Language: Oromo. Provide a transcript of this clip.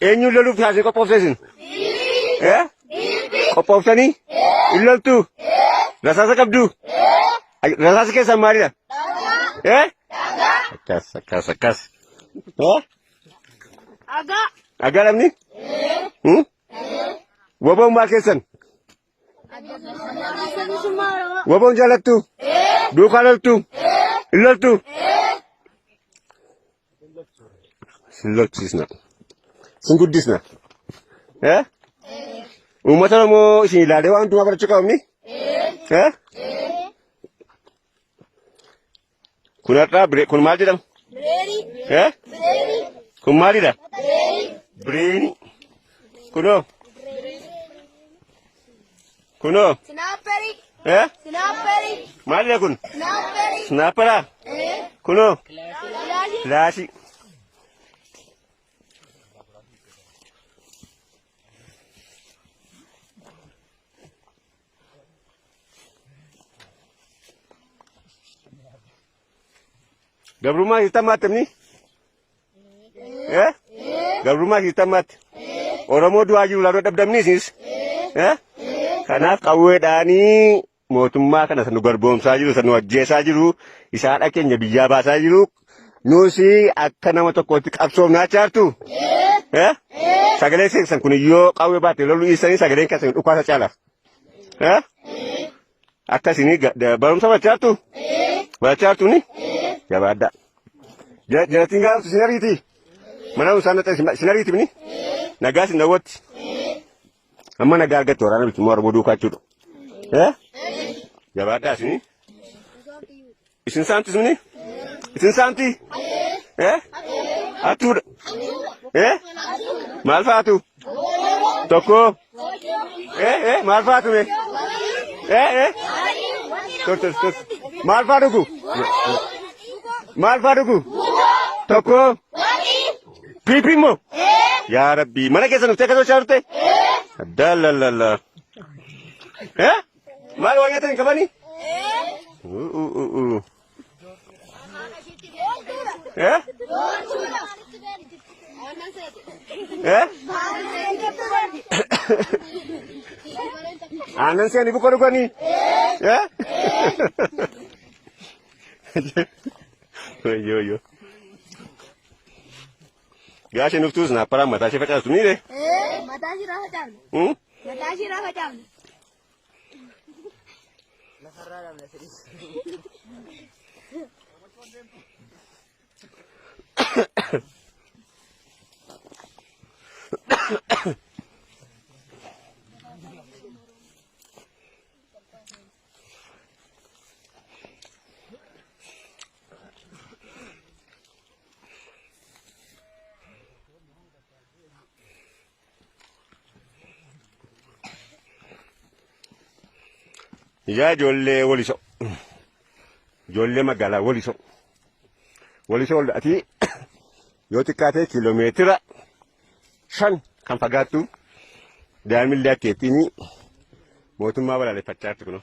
Eenyuun loluuf taasise qophoofte isin? Eh? Qophooftanii? Hin loltuu? Rasaasa qabduu? Rasaasa keessan maalidha? Eh? Akkas akkas akkas. Eh? Dhagaa. Dhagaa dhabni? Hmm? Waboon maal keessan? Waboon jaalattu? Duukaa loltu? Hin loltu? Sin lolchisna. Sin guddisna. Eh? Uummata Oromoo isin ilaalee waan hundumaa barachuu qabamni? Eh? Kun har'aa biree kun maal jedhama? Bireerii. Eh? Bireerii. Kun maalidha? Bireerii. Bireenii. Kunoo. Kunoo. Sinaapperii. Eh? Sinaapperii. Maalidha kun? Sinaapperii. Sinaapparaa? Kunoo. Kilaashii. Kilaashii. Gabrummaa hiiktan maatti amni? Eh? Gabrummaa hiiktan maatti? Oromoo du'aa jiru laaluu dhabdamni isinis? Eh? Kanaaf qawweedhaanii mootummaa kana san nu garboomsaa jiru, san nu ajjeesaa jiru, isaa haadha keenya biyyaa baasaa jiru, nuus akka nama tokkootti qabsoofnaa chaartu? Eh? Sagalee keessan kun yoo qawwee baatte loluu dhiistanii sagaleen keessan dhukaasa caala. Eh? Akka isinii barumsa barachaa jirtu? Barachaa jirtu ni? Jabaadhaa. Jarattiin gaafatu isin ariiti? Mana barumsaa naqxa isin ariiti mini? Nagaa isin dhawwatti. Amma nagaa argattu waraana bilisummaa Oromoo duukaa jechuudha. Eh? Jabaadhaa isinii. Isin saamtis mini? Isin saamti? Eh? Hattuudha. Eh? Maal faatu? Tokko. Eh? Eh? Maal faatu mee? Eh? Eh? Tor tor tor. Maal faa dhugu? Maal faa dhugu? Tokko. Piipi immoo? Yaa Rabbii mana keessa nuftee akka tolchaa turte? Addaa Eh? Maal waan nyaatan hin qabanii? Eh? Eh? Aannan seeni bukkoo dhuganii? Eh? Wayyoo wayyoo. Gaashee nuftuus naapparaan mataa ishee facaastu miire? Mataa ishee irraa facaafne. Hmm? Mataa ishee irraa facaafne. Yaa ijoollee walisoo. Ijoollee magaalaa walisoo. Walisoo ol ati yoo xiqqaate kiiloomeetira 5 kan fagaattu daa'imillee akkeettiin mootummaa balaaleffachaa jirti kunoo.